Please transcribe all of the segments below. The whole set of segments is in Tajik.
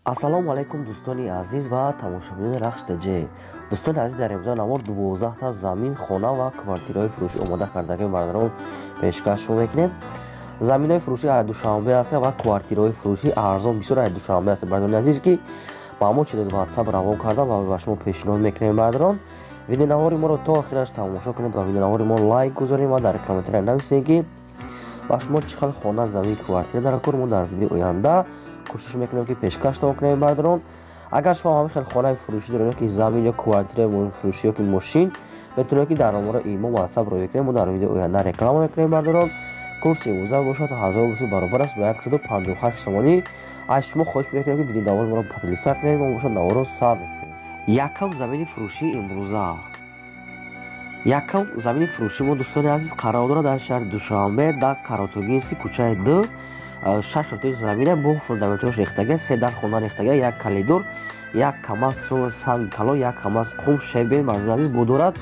Ассалому алайкум, дӯстони азиз ва тамошобинони Рахш ТЖ. Дӯстони азиз, дар имрӯза навор 12та замин, хона ва квартираҳои фурӯшӣ омода кардагии бародарон пешкаш шумо мекунем. Заминҳои фурӯшӣ ай Душанбе ҳастанд ва квартираҳои фурӯшӣ арзон бисёр ай Душанбе ҳастанд, бародарони азиз, ки ба мо через WhatsApp равон кардан ва ба шумо пешниҳод мекунем. Бародарон, видеонавори моро то охираш тамошо кунед ва видеонавори мо лайк гузорем ва дар комментария нависед, ки ба шумо чӣ хел хона, замин, квартира дар кор. Мо дар видеои оянда кӯшиш мекунем, ки пешкаштон кунем. Бародарон, агар шумо ҳамин хел хонаи фурӯшӣ доред ёки замин ё квартираи фурӯшӣ ёки мошин, метавонед, ки дар номаро имо, WhatsApp роя кунем. Мо дар видеои оянда реклама мекунем. Бародарон, курси имрӯза бошад 1000 рубл, баробар аст ба 158 сомонӣ. Аз шумо хоҳиш мекунем, ки видеонавори моро подписаться кунед. Мо бошад наворо сар мекунем. Якам замини фурӯшии имрӯза. Якам замини фурӯши мо, дӯстони азиз, қарор дорад дар шаҳри Душанбе, дар Каротугинский, кӯчаи д, шаш сотих замина бо фундаментош рехтага, се дар хона рехтага, як коридор, як камаз санг калон, як камаз қум, щебень, мардуми азиз, бо дорад.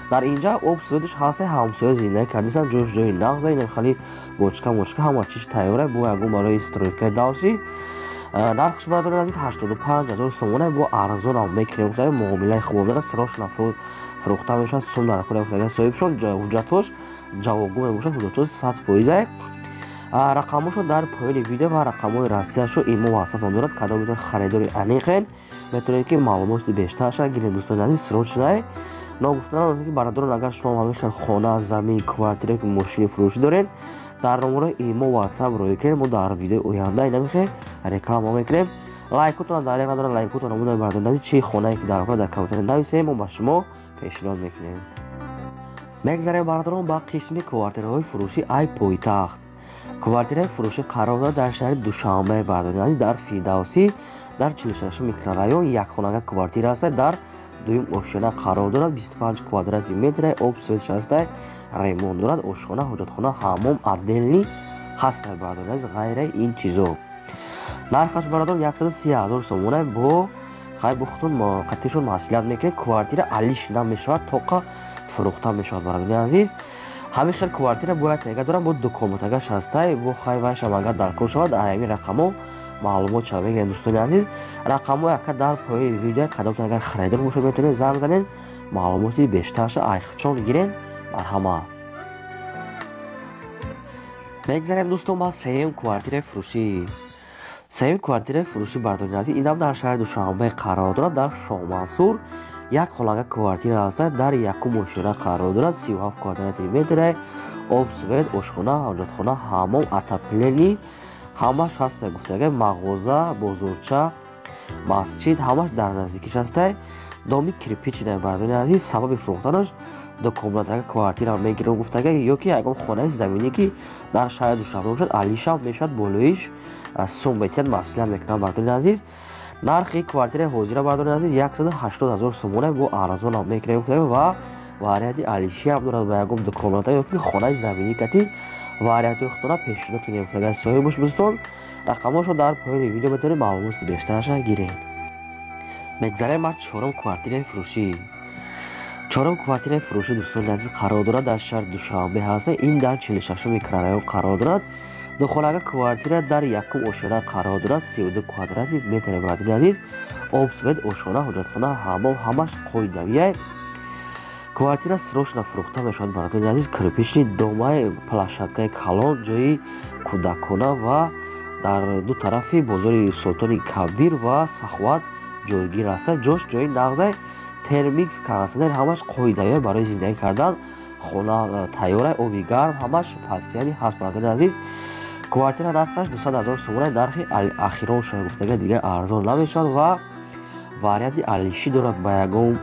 Дар инҷа об, светш ҳаста, ҳамсоя зиндагӣ кардисан, ҷош ҷои нағза, инам хали бочка мочка ҳама чиз тайёра, бо ягон барои стройкаи дальше. Нархш, бародари азиз, 85 000 сомона, бо арзонам мекунем гуфта, муомилаи хуб дорад, срочно фурӯхта мешавад, сум дар кор гуфта соҳибшон. Ҳуҷҷатҳош ҷавобгӯ мебошад, ҳуҷҷатҳош 100%. Рақамҳошо дар поёни видео ва рақамҳои Россияшо имо, WhatsApp дорад. Кадом метавонед харидори аниқен, метавонед, ки маълумоти бештарша гиред. Дӯстони азиз, срочно. Ногуфта ки, бародарон, агар шумо ҳамин хел хона, замин, квартира ки мошини фурӯшӣ доред, дар номерои имо, WhatsApp роя кунед. Мо дар видеои оянда инамихе реклама мекунем. Лайкотона дар як надора, лайкотона мунои. Бародарони азиз, чӣ хонае ки дар дар комментария нависем, мо ба шумо пешниҳод мекунем. Мегзарем, бародарон, ба қисми квартираҳои фурӯшӣ ай пойтахт. Квартираи фурӯшӣ қарор дорад дар шаҳри Душанбе, бародарони азиз, дар Фирдавсӣ, дар 46 микрорайон. Якхонага квартира аст, дар дуюм ошёна қарор дорад, 25 квадрати метра, об, светш ҳаста, ремонт дорад, ошхона, ҳоҷатхона, ҳаммом отдельный ҳаста. Бародарони азиз, ғайраи ин чизо, нархаш, бародарон, 130 000 сомона. Бо хай бо худтон қатишон маслиҳат мекунед. Квартира алиш намешавад, тоқа фурӯхта мешавад. Бародарони азиз, ҳамин хел квартира бояд тега дорам, бо дукомнатагаш ҳастай, бо хай вайшам агар даркор шавад, ҳамин рақамҳо маълумот шава мегирем. Дӯстони азиз, рақамҳо яка дар поёни видео. Кадомтон агар харидор бошад, метавонед занг занед, маълумоти бештарша айхчон гирем. Марҳамат. Мегзарем, дӯстон, ба сеюм квартираи фурӯшӣ. Сеюм квартираи фурӯшӣ, бародарони азиз, инам дар шаҳри Душанбе қарор дорад, дар Шоҳмансур. Як хонага квартира ҳаста, дар якум ошёна қарор дорад, 37 квадрати метре, об, свет, ошхона, ҳоҷатхона, ҳаммом, отопление ҳамаш ҳаста гуфтага, мағоза, бозорча, масҷид ҳамаш дар наздикиш ҳастай. Доми кирпичный. Бародарони азиз, сабаби фурӯхтанаш дукомнатага квартира мегирам гуфтага ё ки ягон хонаи заминӣ, ки дар шаҳри Душанбе бошад, алишам мешавад, болоиш сум метиҳад, маслиҳат мекунам. Бародарони азиз, нархи квартираи ҳозира, бародарони азиз, 180 000 сомона, бо арзонам мекунем гуфтага ва варианти алишиам дорад ба ягон дукомната ё ки хонаи заминӣ кати вариантҳои худтона пешниҳод кунем гуфтага соҳибош. Дӯстон, рақамҳошо дар поёни видео, метавонед маълумоти бештарша гиред. Мегзарем ба чорум квартираи фурӯшӣ. Чорум квартираи фурӯшӣ, дӯстони азиз, қарор дорад дар шаҳри Душанбе ҳаста. Ин дар 46 микрорайон қарор дорад. Духонага квартира дар якум ошёна қарор дорад, 32 квадрати метре. Бародари азиз, об, свет, ошхона, ҳоҷатхона, ҳаммом ҳамаш қоидавия. Квартира срочно фурӯхта мешавад. Бародари азиз, кирпичный домай, площадкаи калон, ҷои кӯдакона ва дар ду тарафи бозори Султони Кабир ва Саховат ҷойгир аста. Ҷош ҷои нағзай, термикс, кондитсионер ҳамаш қоидавия, барои зиндагӣ кардан хона тайёра, оби гарм ҳамаш пастияни ҳаст. Бародари азиз, квартира нархаш 200 000 сомона, нархи ахирон шава гуфтага, дигар арзон намешавад ва варианти алишӣ дорад, ба ягон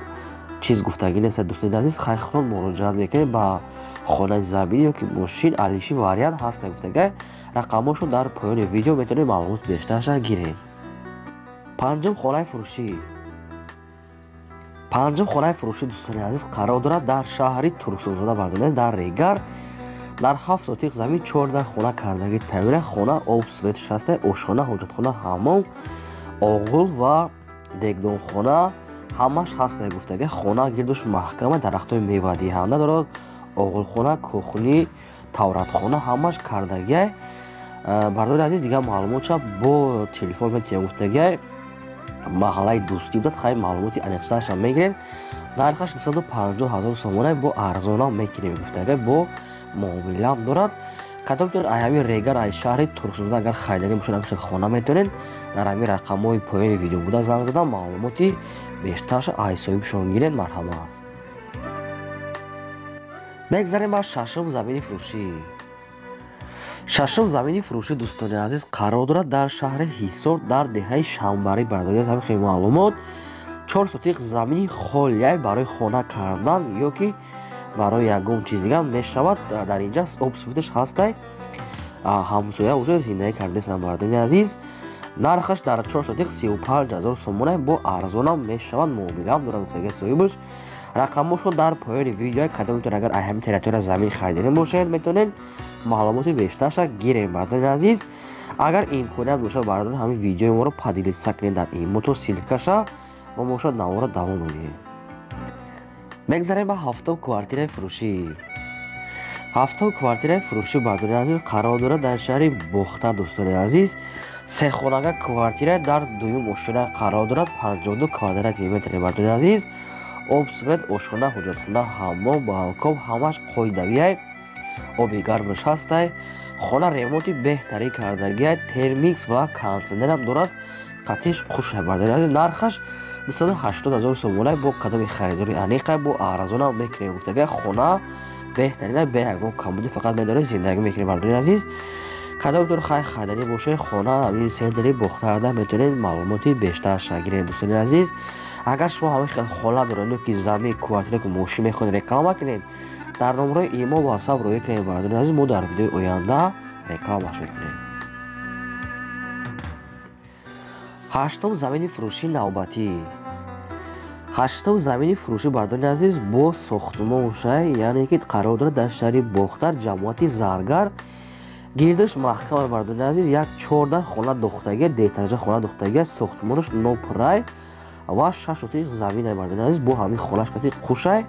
чиз гуфтагӣ нест. Дӯстони азиз, хайхтон муроҷиат мекунед, ба хонаи заминӣ ё ки мошин алишӣ вариант ҳаст гуфтага. Рақамҳошо дар поёни видео, метавонед маълумоти бештарша гиред. Панҷум хонаи фурӯшӣ. Панҷум хонаи фурӯшӣ, дӯстони азиз, қарор дорад дар шаҳри Турсунзода, бародари, дар Регар, дар ҳафт сотиқ замин, 14 хона кардагӣ тайёра. Хона об, свет шаста, ошхона, ҳоҷатхона, ҳаммом, оғул ва дегдонхона ҳамаш ҳаста гуфтага. Хона гирдуш маҳкама, дарахтҳои мевадиҳанда дорад, оғулхона, кухни, тавратхона ҳамаш кардагиай. Бародари азиз, дигар маълумотша бо телефон метиҳам гуфтагиай. Маҳаллаи Дӯстӣ будад. Хай, маълумоти аниқтарашам мегирем. Нархаш 250 ҳазор сомона, бо арзонам мекунем гуфтага, бо муомилаам дорад. Кадомтон ай ҳамин Регар, ай шаҳри Турксуда агар хариданӣ бошад, ҳамин хона метавонед дар ҳамин рақамҳои поёни видео буда занг зада, маълумоти бештарша ай соҳибшон гиред. Марҳамат. Мегзарем ба шашум замини фурӯшӣ. Шашум замини фурӯшӣ, дӯстони азиз, қарор дорад дар шаҳри Ҳисор, дар деҳаи Шамбарӣ. Бардори ҳамин хел маълумот, 4 сотиқ замини холияй барои хона кардан ё ки барои ягон чиз дига мешавад. Дар инҷа об суфташ ҳастай, ҳамсоя уже зиндагӣ кардесам. Бардони азиз, нархаш дар 4 сотиқ 35 ҳазор сомона, бо арзонам мешавад, муомилаам дорад гуфтаги соҳибаш. Рақамҳошон дар поёни видео. Кадомтон агар ай ҳамин территория замин хариданӣ бошед, метавонед маълумоти бештарша гирем. Бардони азиз, агар имконият бошад, бардони, ҳамин видеои моро поделиться кунед дар имото ссылка ша, мо бошад навора давом медиҳем. Мегзарем ба ҳафтум квартираи фурӯшӣ. Ҳафтум квартираи фурӯшӣ, бардони азиз, қарор дорад дар шаҳри Бохтар. Дӯстони азиз, сехонага квартира дар дуюм ошёна қарор дорад, 52 квадрати метр. Бардони азиз, об, свет, ошхона, ҳуҷатхона, ҳаммом, балкон ҳамаш қоидавиай, оби гармаш ҳастай. Хона ремонти беҳтарин кардагиай, термикс ва кондитсионерам дорад, қатиш хушай. Бардони азиз, нархаш 280 ҳазор сомона, бо кадоми харидори аниқа бо арзонам мекунем гуфтага. Хона беҳтарина, бе ягон камбуди, фақат медоред, зиндагӣ мекунем. Бардони азиз, кадомтон хай хариданӣ бошед, хона ҳамин центри Бохтарда метавонед маълумоти бештарша гиред. Дӯстони азиз, агар шумо ҳамин хел хона доред ё ки замин, квартира ки мошин мехоҳед реклама кунед, дар номерои имо, ватсап роя кунед. Бардони азиз, мо дар видеои оянда рекламаш мекунем. Ҳаштум замини фурӯшии навбатӣ. Ҳаштум замини фурӯшӣ, бардони азиз, бо сохтумоншай, яъне ки қарор дорад дар шаҳри Бохтар, ҷамоати Заргар, гирдаш маҳкама. Бардони азиз, як чорда хона дохтагия, деэтажа хона дохтагия, сохтумонаш нопурай ва 6 сотиқ заминай. Бардони азиз, бо ҳамин хонаш кати қушай.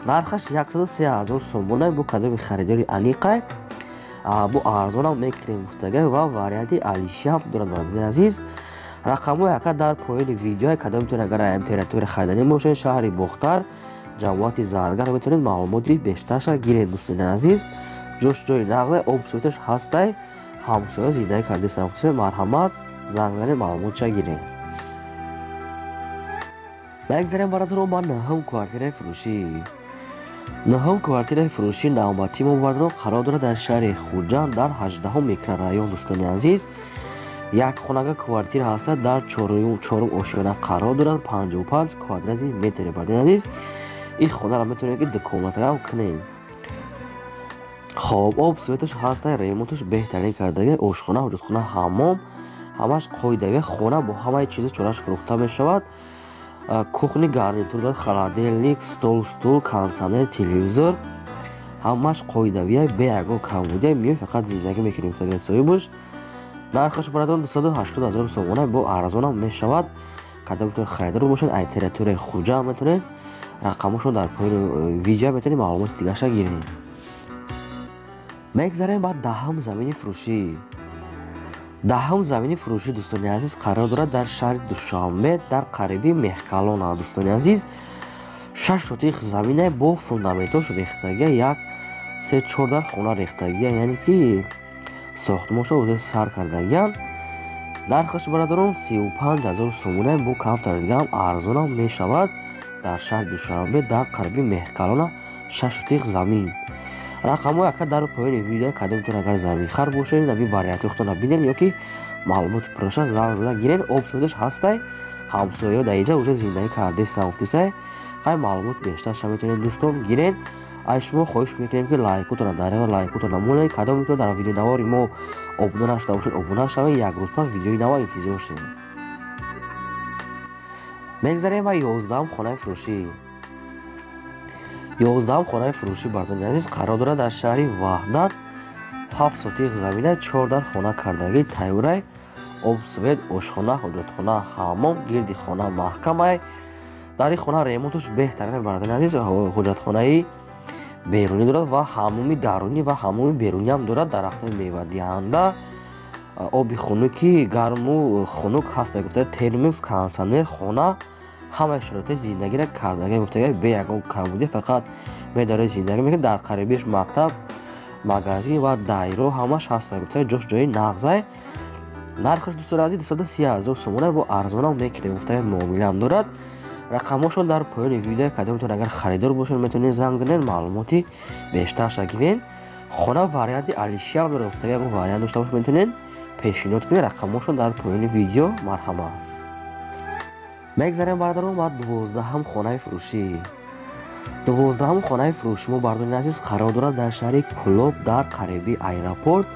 Нархаш 103 ҳазор сомонай, бо кадоми харидори аниқай бо арзонам мекунем гуфтагай ва варианти алишиам дорад. Бардони азиз, рақамҳои ака дар поёни видео. Кадомитон агар аям территория хариданӣ бошед, шаҳри Бохтар, ҷамоати Заргар, метавонед маълумоти бештарша гиред. Дӯстони азиз, ҷош ҷои нағзе, об суветаш ҳастай, ҳамсоя зиндагӣ кардесам. Марҳамат, занг занед, маълумотша гиред. Мегзарем, бародарон, ба нӯҳум квартираи фурӯшӣ. Нӯҳум квартираи фурӯшии навбатӣ мо, бародарон, қарор дорад дар шаҳри Хуҷанд, дар 18-ум микрорайон. Дӯстони азиз, як хонага квартира ҳастад, дар чорум ошёна қарор дорад, 55 квадрати метр. Бардони азиз, ин хонаро метавонед ки дукомнатаам кунед. Хоб, об светаш ҳастай, ремонташ беҳтарин кардага, ошхона, ҳуҷатхона, ҳаммом ҳамаш қоидавия. Хона бо ҳамаи чизи чораш фурӯхта мешавад. Кухни гарнитур дорад, холодильник, стол, стул, кондитсионер, телевизор ҳамаш қоидавия, бе ягон камбудия. Миёй, фақат зиндагӣ мекунем соҳибаш. Нархаш, бародарон, 280 ҳазор сомона, бо арзонам мешавад. Кадомтон харидор бошед, ай территорияи Хуҷанд метавонед, рақамҳошон дар поёни видео, метавонед маълумоти дигарша гиред. Мегзарем ба даҳум замини фурӯшӣ. Даҳум замини фурӯшӣ, дӯстони азиз, қарор дорад дар шаҳри Душанбе, дар қариби Мехкалона. Дӯстони азиз, 6 сотиқ замине бо фундаментош рехтагия, як се чор дар хона рехтагия, яъне ки сохтмоншо ӯзе сар кардагиян. Нархаш, бародарон, 35 ҳазор сомона, бо камтар дигаам арзонам мешавад. Дар шаҳри Душанбе, дар қариби Мехкалона, 6 сотиқ замин. Рақамҳои ака дар поёни видео. Кадомтон агар заминхар бошед, ҳамин вариантҳои худтонро бинед ё ки маълумоти пурраша занг зада гиред. Об светаш ҳастай, ҳамсояҳо дар инҷа уже зиндагӣ кардесам гуфтисай. Хай, маълумот бештарша метавонед, дӯстон, гиред. Аз шумо хоҳиш мекунем ки лайкотона дар лайкотона монед. Кадомтон дар видеонавори мо обуна нашуда бошед, обуна шавед. Як рӯз пас видеои нава интизор шавед. Мегзарем ба 11-ум хонаи фурӯшӣ. 11-ум хонаи фурӯшӣ, бардони азиз, қарор дорад дар шаҳри Ваҳдат, 7 сотиқ замина, чор дар хона кардагӣ тайёрай, об, свет, ошхона, ҳоҷатхона, ҳаммом, гирди хона маҳкамай. Дар ин хона ремонташ беҳтарин, бардони азиз, ҳоҷатхонаи берунӣ дорад ва ҳаммоми дарунӣ ва ҳаммоми беруниам дорад, дарахтои мевадиҳанда. Оби хунуки, гарму хунук ҳаста гуфта, термос, кондитсионер, хона ҳамаи шароити зиндагиро кардага гуфтага, бе ягон камбудӣ, фақат медарои, зиндагӣ мекунад. Дар қарибиш мактаб, магазин ва дайро ҳамаш ҳаста гуфта, ҷош ҷои нағзай. Нархаш, дӯстони азиз, 230 000 сомона, бо арзонам мекунем гуфта, муомилаам дорад. Рақамҳошон дар поёни видео. Кадомтон агар харидор бошед, метавонед занг занед, маълумоти бештарша гиред. Хона варианти алишиам дорад гуфта, ягон вариант дошта бошед, метавонед пешниҳод кунед. Рақамҳошон дар поёни видео, марҳамат. Мегзарем, бародарон, ба 12-ҳам хонаи фурӯшӣ. 12-ҳам хонаи фурӯши мо, бародарони азиз, қарор дорад дар шаҳри Кӯлоб, дар қариби аэропорт,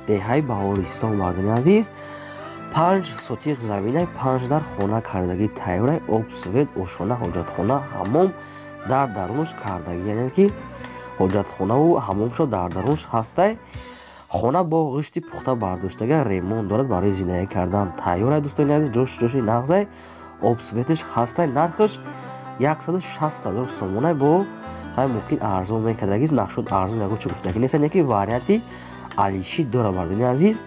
деҳаи Баҳористон. Бародарони азиз, 5 сотих заминай, панҷ дар хона кардагӣ тайёрай, об, свет, ошхона, ҳоҷатхона, ҳаммом дар дарунаш кардагӣ, яъне ки ҳоҷатхонаву ҳаммомшо дар дарунаш ҳастай. Хона бо ғишти пухта бардоштага, ремонт дорад, барои зиндагӣ кардан тайёрай. Дӯстони азиз, ҷош ҷоши нағзай, об, светаш ҳастай. Нархаш 160 000 сомонай, бо ҳай мумкин арзон мекардагист. Нашуд арзон, ягон чи гуфтагӣ нест, яъне ки варианти алиши дорад. Бародарони азиз,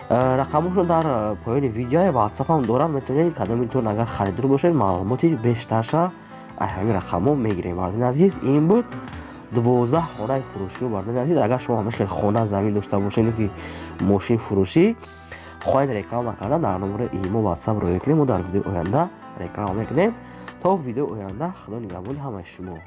рақамҳошон дар поёни видео, ватсапам дорад, метавонед, кадомитон агар харидор бошед, маълумоти бештарша аз ҳамин рақамҳо мегирем. Бародарони азиз, ин буд 12 хонаи фурӯшӣ. Бародарони азиз, агар шумо ҳамин хел хона, замин дошта бошед ки мошин фурӯшӣ хоҳед реклама кардан, дар номери имо, ватсап роя кунед, мо дар видеои оянда реклама мекунем. То видеои оянда, Худо нигаҳбони ҳамаи шумо.